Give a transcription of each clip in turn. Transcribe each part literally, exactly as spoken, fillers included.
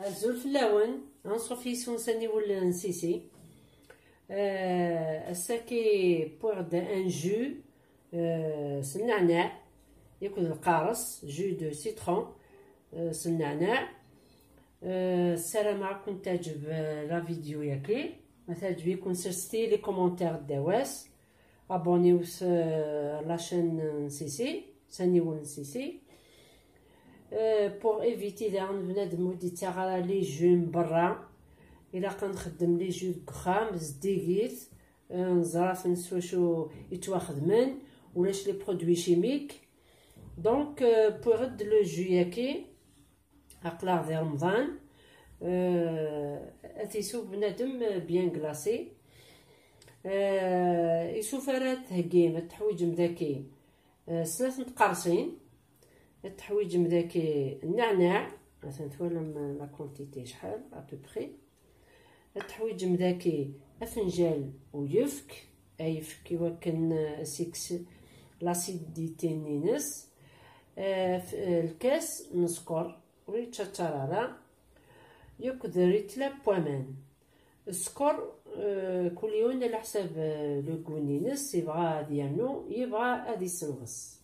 Azul fell-awen, anṣuf yis-wen s aniwel n Sisi. Euh, ass-agi wwiɣ-d un jus, euh, s nneɛneɛ, akked lqares, jus de citron, euh, s nneɛneɛ. Euh, ssarameɣ ad kent-teɛǧeb, euh, la vidéo-yagi. Ma teɛǧeb-iken, sers-iyi les commentaires ddaw-as. Abonniwet, euh, la chaîne n Sisi, s aniwel n Sisi. Euh, pour éviter daɣen bnadem ur d-ittaɣ ara les jus n berra, ilaq ad nxeddem les jus deg uxxam, zeddigit, euh, neẓra-ten s wacu yettwaxedmen, ulac les produits chimiques. Donc, euh, wwiɣ-d le jus-yagi, aql-aɣ di Remḍan, euh, ad t-isew bnadem bien glacé. Euh, isuf ara theggim, ad teḥwiǧem daki, euh, snat n tqerṣin, ad teḥwiǧem daki nneɛneɛ, atan twalam la quantité acḥal, à peu près. Ad teḥwiǧem daki afenjal uyefk, ayefk i wakken, euh, ad s-ikkes l'acidité-nni-ines. Euh, f-, euh, lkas n sskeṛ, ur yettcacar ara, yakk d rritla n waman. Sskeṛ, euh, kul yiwen ɛla ḥsab, euh, le goût-ines, yebɣa ad yernu, yebɣa ad yessenɣes.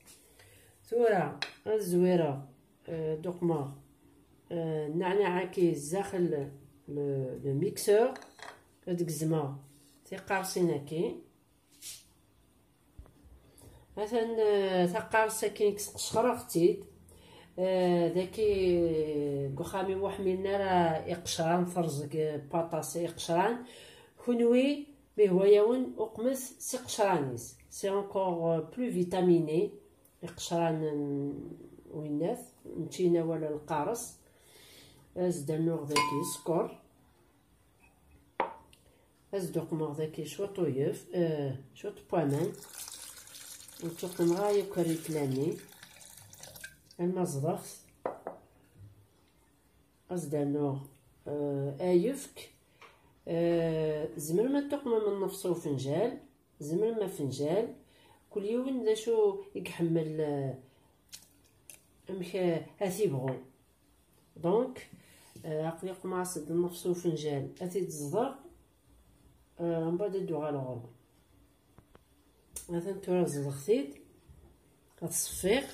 Tura, ad zwireɣ, euh, ad uqmeɣ, euh, nneɛneɛ-agi zdaxel le, le mixeur, ad gezmeɣ tiqerṣin-agi. Atan, euh, taqerṣ-agi sqecreɣ-tt-id. Euh, daki, euh, deg uxxam-iw ur ḥmilen ara iqecran, terẓeg, euh, paṭas iqecran. Kunwi, ma ihwa-yawen, uqmet s iqecran-is. C'est encore, euh, plus vitaminé. Iqecran n winnat, n ččina wala lqares. Ad s-d-rnuɣ daki sskeṛ. Ad s-d-uqmeɣ daki cwiṭ uyef, euh, cwiṭ n waman. Ur ttuqmeɣ ara yakk rritla-nni. Alma ẓḍeɣ-t. Ad s-d-rnuɣ, euh, ayefk. Euh, tzemrem ad tuqmem nnefṣ ufenjal, tzemrem afenjal. Kul yiwen d acu i iḥemmel, euh, amek, euh, ad t-ibɣu. Donc, euh, aql-i qmeɣ-as-d nnefṣ ufenjal, ad t-id-ẓḍeɣ, euh, mbeɛd ad d-uɣaleɣ ɣur-wen. Atan tura ẓḍeɣ-t-id, ad ṣeffiɣ.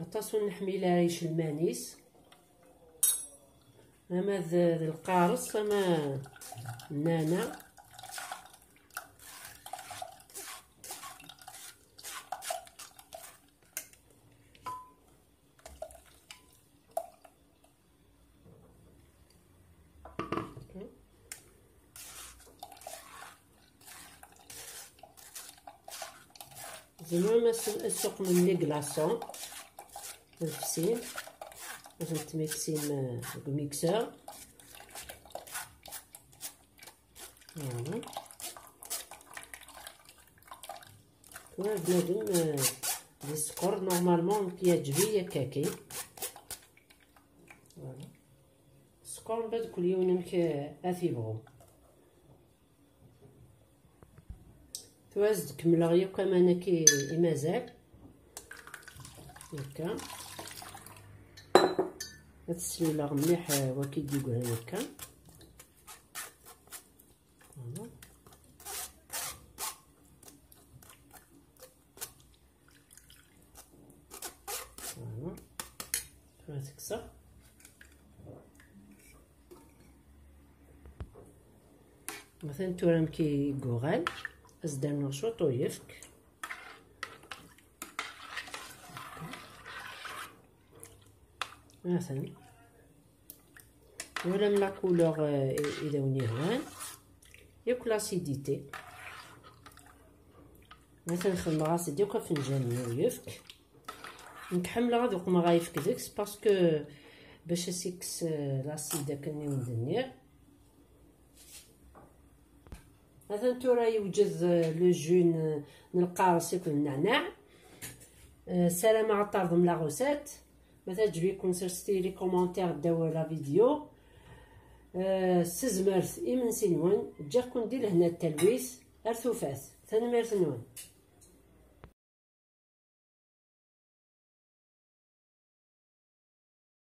Aṭas ur neḥmil ara icelman-is, ama d, d lqares, ama nneɛneɛ. Tzemrem ad s-, ad s-tuqmem les glaçons, ad fsin, ad tent-tmiksim, euh, deg umixeur. Voilà. Tura bnadem, euh, di sskeṛ, normalement, nekk yeɛǧeb-iyi akkaki. Voilà. Sskeṛ, mbeɛd kul yiwen amek, euh, ad t-ibɣu. Tura ad s-d-kemmleɣ yakk aman-agi i mazal. Akka. Ad t-sluleɣ mliḥ, euh, waki d-yegran akka. Voilà. Voilà. Tura tekseɣ. Atan tura amek i yuɣal. Ad s-d-rnuɣ cwiṭ uyefk. Atan. Twalam la couleur, euh, i, i d awen-yehwan. Yakk l'acidité. Atan xedmeɣ-as-d yakk afenǧal n uyefk. Nekk ḥemmleɣ ad uqmeɣ ayefk deg-s, parce que bac ad s-ikkes, euh, l'acide akken i wen-d-nniɣ. Atan tura yewjed, euh, le jus n, n lqares akked nneɛneɛ. Euh, ssarameɣ ad terḍem la recette. Ma teɛǧeb-iken, serset-iyi les commentaires ddaw la vidéo. Euh, s tezmert imensi-nwen, ǧǧiɣ-ken di lehna d talwit, ar tufat. Tanemmirt-nwen.